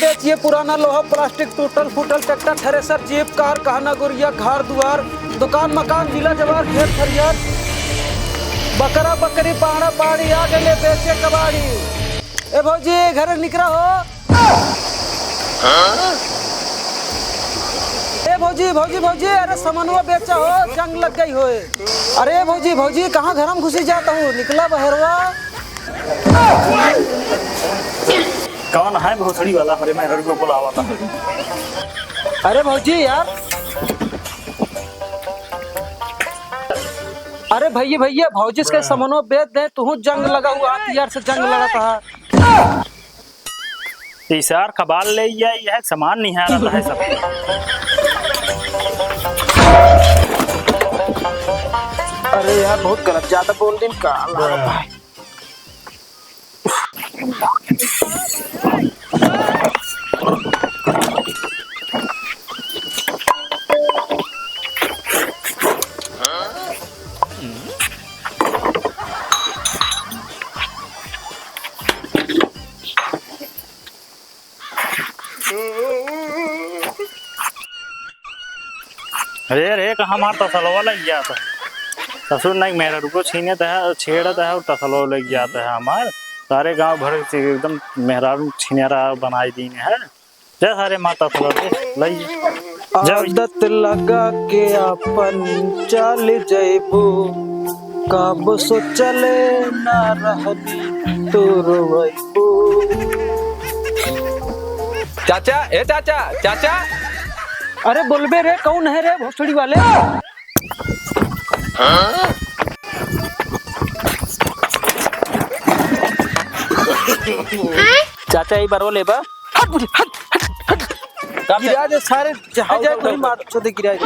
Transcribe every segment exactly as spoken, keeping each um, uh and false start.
बेचिए पुराना लोहा, प्लास्टिक, टूटल फूटल ट्रैक्टर, थ्रेसर, जीप, कार, गहना गुरिया, घर दुआर, दुकान मकान, जिला जवार, खेत खरियार, बकरा बकरी, पाड़ा पाड़ी, आ गइले बेचे कबाड़ी। ए भौजी, घर निकरा हो। ए भौजी, भौजी, भौजी, अरे समनवा बेचा हो, जंग लग गई होए। अरे भौजी, भौजी, कहाँ घर में घुसी जाता हूँ, निकला बहरवा। कौन है भोसड़ी वाला? अरे मैं घर को बुलावा था। अरे भौजी यार, अरे भैया, भैया, भौजी से समनो बेच दे, तू जंग लगा हुआ, हथियार से जंग लड़ा था। ई सार कबाड़ ले, यह, यह सामान नहीं आ रहा है सब। अरे यार, बहुत गलत, ज्यादा बोल दिन का। अरे, अरे, कहाँ हमार तसलवा लग गया था? ससुर नहीं, मेहरारू को छीनत है, छेड़त है और तसलवा लग गया था हमार। सारे गांव भर से एकदम मेहरारू छिनेरा बनाई दीन है। जा सारे मार तसलवा दे, लई जा। आदत लगा के आपन चल जइबू, कब सोचले ना रहनी तू रोइबू। चाचा, ए चाचा, चाचा। अरे बोलबे रे, कौन है रे भोसड़ी वाले? चाचा, ई बरवा लेबा? हट, हट, हट, हट। गिरा दे सारे, जहाँ जाए वहीं मार चोदे गिरा दे।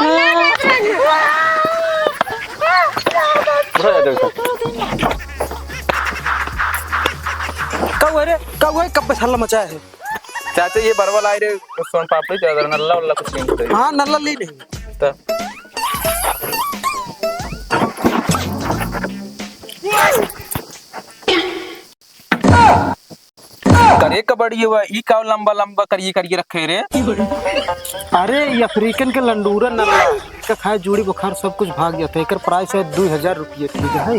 कऊ है रे, कऊ है, कब से हल्ला मचाया है? चाचा, ये बरवा लाई रे, सोन पापड़ी, ज्यादा नल्ला उल्ला कुछ नहीं होता है। हाँ, नल्ला ले नहीं। तो करे कबड्डी हुआ, ई का लंबा लंबा करिए करिए रखे रे? अरे, ये अफ्रीकन के लंडूरा नल्ला, इसका खाए जूड़ी बुखार सब कुछ भाग जाता है। एकर प्राइस है दो हजार रुपये, ठीक है?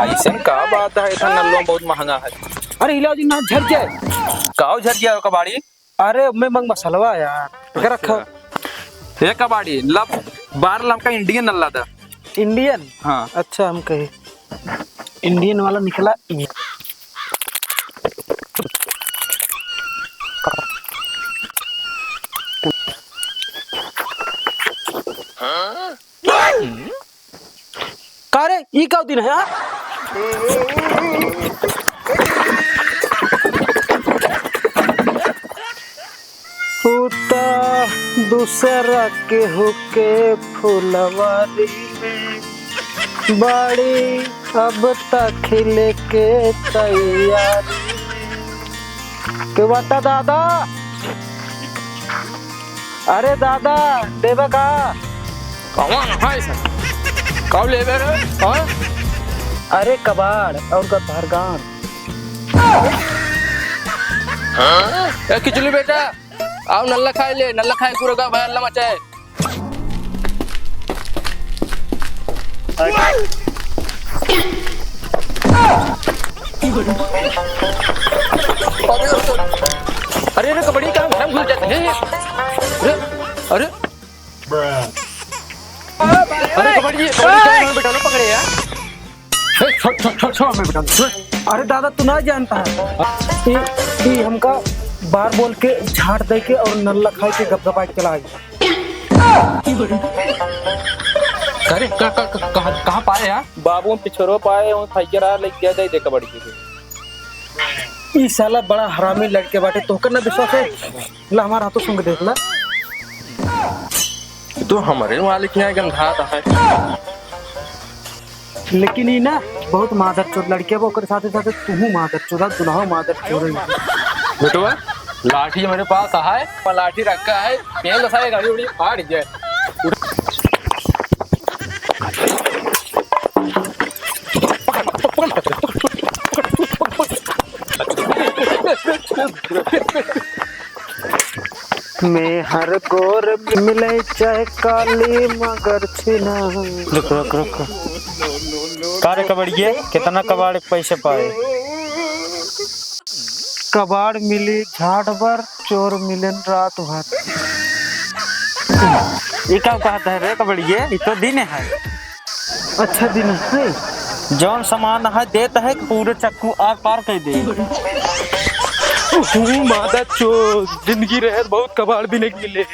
ऐसन का बात है, इतना नल्लो बहुत महंगा है। अरे, हिलाओ जी, ना झड़ जाए। काव झड़ गया कबाड़ी? अरे, मैं मंग मसलवा यार, एकर रखा। अच्छा। ये कबाड़ी, लब, बार लमका इंडियन नल्ला था। इंडियन? हाँ। अच्छा, हम कहे इंडियन वाला निकला। का रे, ई का दिन है, हाँ? उता दूसरा केहू के फुलवारी में, बाड़ी अब तक खिले के तैयारी में। के बाटा दादा? अरे दादा, देबा का? कौन है सर? कब लेबे रे? हाँ? अरे कबाड़ और का भरगाड़। हाँ? ए किचलू बेटा, आओ नल्ला खाए ले, नल्ला खाए पूरा गाँव भर हल्ला मचाए। अरे, अरे, कबड्डी कहाँ घुस जाते हैं? अरे, अरे। अरे, कबड्डी, कबड्डी, कबड्डी, पकड़े यार। ए, छोड़, छोड़, छोड़, छोड़, मैं बेटा, छोड़। अरे दादा, तू ना जानता है। ई, ई हमका बार बोल के, झाट दे के और नल्ला खाए के गपगपाए के चला आई। अरे, का, का, का, कहाँ, कहाँ पाए यार? बाबू, हम पिछोरो पाए, हम थैया रहा, लेके गया, दे, दे कबड्डी के। ई साला बड़ा हरामी लड़के बाटे, तोहकर ना विश्वास है? ला, हमार हाथों सूंघ देख ला। ये तो हमरे मालिक यहाँ गंधात है। लेकिन ई ना बहुत मादरचोद लड़के बा, ओकरे साथे साथे तुहू मादरचोद, दुल्हा मादरचोद है। बेटवा, लाठी मेरे पास है, मैं लाठी रखा है, पेल दसाए गाड़ी उड़ी फाड़ जाए। मेहर गोर मिले चाहे काली मगर छिना। रुक, रुक, रुक। का रे कबड़िए, कितना कबाड़ के पैसे पाए? कबाड़ मिली झाट भर, चोर मिलेन रात भर। ई का कहत है रे कबड़िए? ई तो दिन है। अच्छा दिन है। जौन सामान है देत है कि पूरे चक्कू आर पार कर दे। तू मादा चो, जिंदगी रहे बहुत कबाड़ भी नहीं मिले।